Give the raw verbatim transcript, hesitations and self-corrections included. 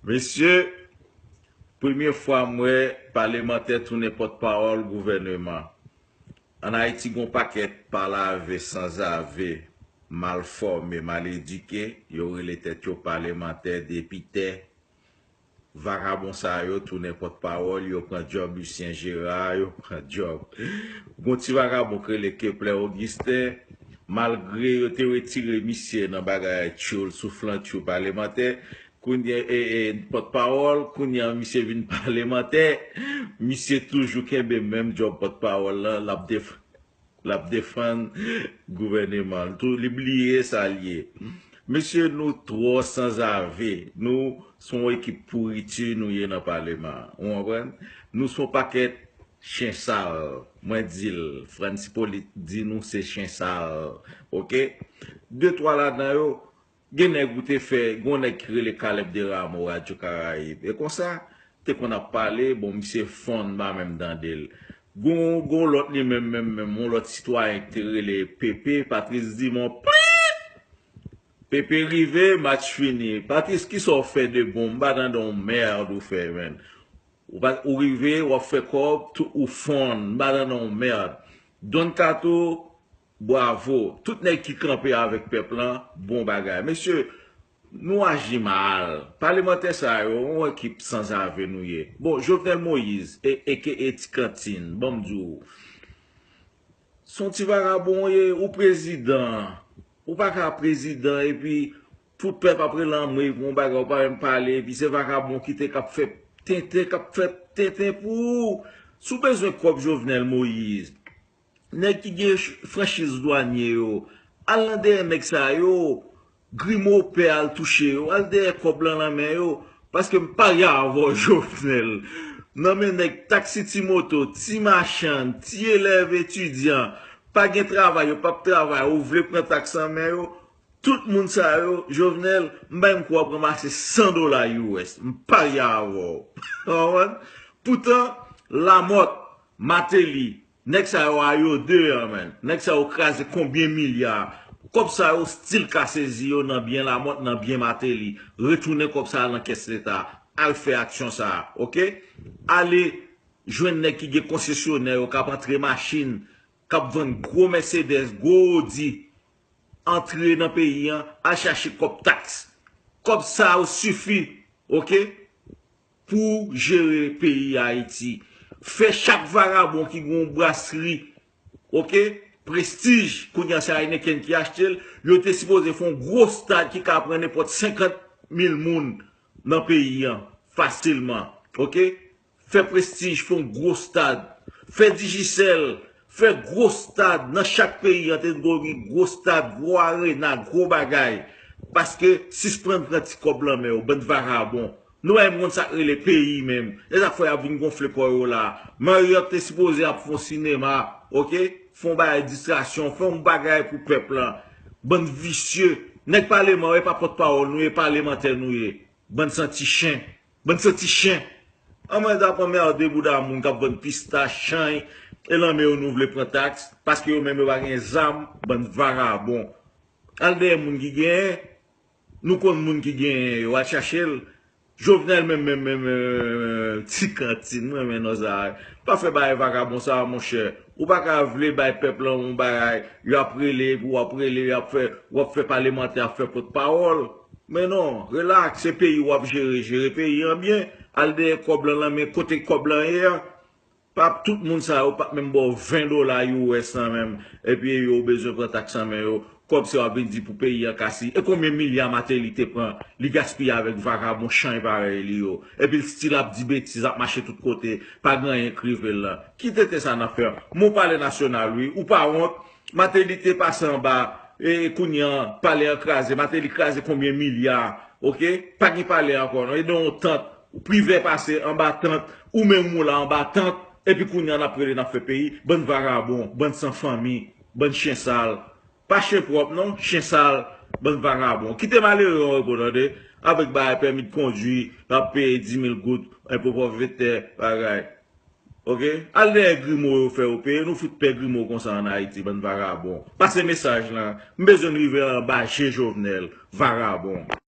Mesye, premye fwa m wè palemantè tounen pòtpawòl gouvèneman. Ann Ayiti, gen yon pakèt palave sanzave, mal fòme, mal edike, yo rele tèt yo palemantè, depitè. Vakabon sa yo tounen pòtpawòl, yo pran djòb Lucien Gérard, yo pran djòb. Gon ti vakabon k rele Keplè Augustin, malgre yo te retire misye nan bagay tchoul, souflantchou palemantè, kounye e, e, pòtpawòl, kounye a misye vin palemantè, misye toujou kenbe menm djòb pòtpawòl lan, l ap def- l ap defann gouvèneman l tou, li bliye sa l ye. Mesye, nou twò sanzave, nou se yon ekip pouriti nou ye nan paleman an, ou konprann? Nou se yon pakèt chen sal, mwen di l, Frantz Hyppolite di nou se chen sal, oke? De twa ladan yo, gen nèg ou te fè, gen yon nèg ki rele Caleb Desrameaux, Radyo Karayib. E konsa, te konn ap pale, bon, misye fonn, m pa menm tande l. Gon, gon lòt li menm, menm, menm, yon lòt sitwayen ki te rele Pepe, Patrice Dumont, pip! Pepe rive, match fini. Patrice, kisa w fè de bon? M pa tande yon mèd ou fè, menn. Ou pa, ou rive, w ap fè kòb, tou, ou fonn, m pa tande yon mèd. Don Kato, bwavo. Tout nèg ki kanpe avèk pèp lan, bon bagay. Mesye, nou aji mal. Palemantè sa yo, yon ekip sanzave nou ye. Bon, Jovenel Moïse, e, aka Ti Kantin, ban m di w. Se yon ti vakabon w ye, ou prezidan. Ou pa ka prezidan, epi tout pèp ap rele anmwe pou yon bagay, ou pa menm pale, epi se vakabon ki te k ap fè tenten, k ap fè tenten pou ou. Si w bezwen kòb Jovenel Moïse, nèg ki gen ch- franchiz dwanye yo, al nan dèyè nèg sa yo, grimo pè al touche yo, al dèyè kòb lan nan men yo, paske m parye avè w, Jovenel. Nan men nèg taksi, ti moto, ti machann, ti elèv etidyan, pa gen travay, yo p ap travay, ou vle pran taks nan men yo, tout moun sa yo, Jovenel, m bay m kou w ap ranmase san dola U S, m parye avè w. Ou konprann? Poutan, Lamòt, Mateli, nèg sa yo a yo de an, menn. Nèg sa yo kraze konbyen milya. Kòb sa yo still ka sezi yo nan byen Lamòt, nan byen Mateli. Retounen kòb sa a nan kès leta. Al fè aksyon sa a, oke? Ale jwenn nèg ki gen konsesyonè yo k ap antre machin, k ap vann gwo Mercedes, gwo Audi, antre nan peyi an, al chache kòb taks. Kòb sa yo sifi, oke? Pou jere peyi Ayiti. Fè chak vagabon ki gen yon brasri, oke, Prestige, kounye a se Heineken ki achte l, yo te sipoze fè yon gwo stad ki ka pran nenpòt senkant mil moun nan peyi an, fasilman, oke? Fè Prestige, fè yon gwo stad. Fè Digicel, fè gwo stad nan chak peyi an, te dwe gen gwo stad, gwo arena, gwo bagay. Paske sispann pran ti kòb lan men yo, bann vagabon. Nou pa menm konn sa k rele peyi menm. E sa k fè y ap vin gonfle kò yo la. Marriott te sipoze ap fè yon sinema, oke? Fè yon bagay distraksyon, fè yon bagay pou pèp lan. Bann visye. Nèg paleman, e pa pòtpawòl nou ye, palemantè nou ye. Bann santi chen. Bann santi chen. An mwen ta pran merde bouda moun k ap vann pistach, chay, e lan men yo nou vle pran taks, paske yo menm yo pa gen zam, bann vagabon. Al dèyè moun ki genyen, nou konn moun ki genyen yo, al chache l. Jovenel menm, menm, menm, menm, menm, ti kantin, mwen renmen non sa a. Pa fè bagay vagabon sa a, monchè. Ou pa ka vle bay pèp lan yon bagay, y ap rele, epi w ap rele, y ap fè, w ap fè palemantè ap fè pòtpawòl. Men non, relaks, se peyi w ap jere, jere peyi an byen. Al dèyè kòb lan, lan men kote kòb lan ye a. Pa tout moun sa yo p ap menm ba w ven dola U S lan menm, epi yo bezwen pran taks nan men yo. Kòb sa yo ap vin di pou peyi an kasi. E konbyen milya Martelly te pran, li gaspiye avèk vagabon chay parèy li yo. Epi l still ap di betiz, ap mache tout kote, pa gen anyen k rive l lan. Ki tenten sa n ap fè? Mon palè nasyonal, wi. Ou pa wont? Martelly te pase anba, e kounye an, palè an kraze. Martelly kraze konbyen milya, oke? Pa gen palè ankò, non. E nan yon tant, Privè pase anba tant, ou menm ou la anba tant, epi kounye a n ap rele n ap fè peyi, bann vagabon, bann san fanmi, bann chen sal. Pa chen pwòp non, chen sal, bann vagabon. Kite malere an repo tande, avèk bagay pèmi de kondwi, l ap peye dis mil goud, enpo fòfetè, bagay. Oke? Al dèyè grimo yo fè yo peye, nou fout pè grimo konsa ann Ayiti, bann vagabon. Pase mesaj lan, m bezwen n rive anba je Jovenel, vagabon.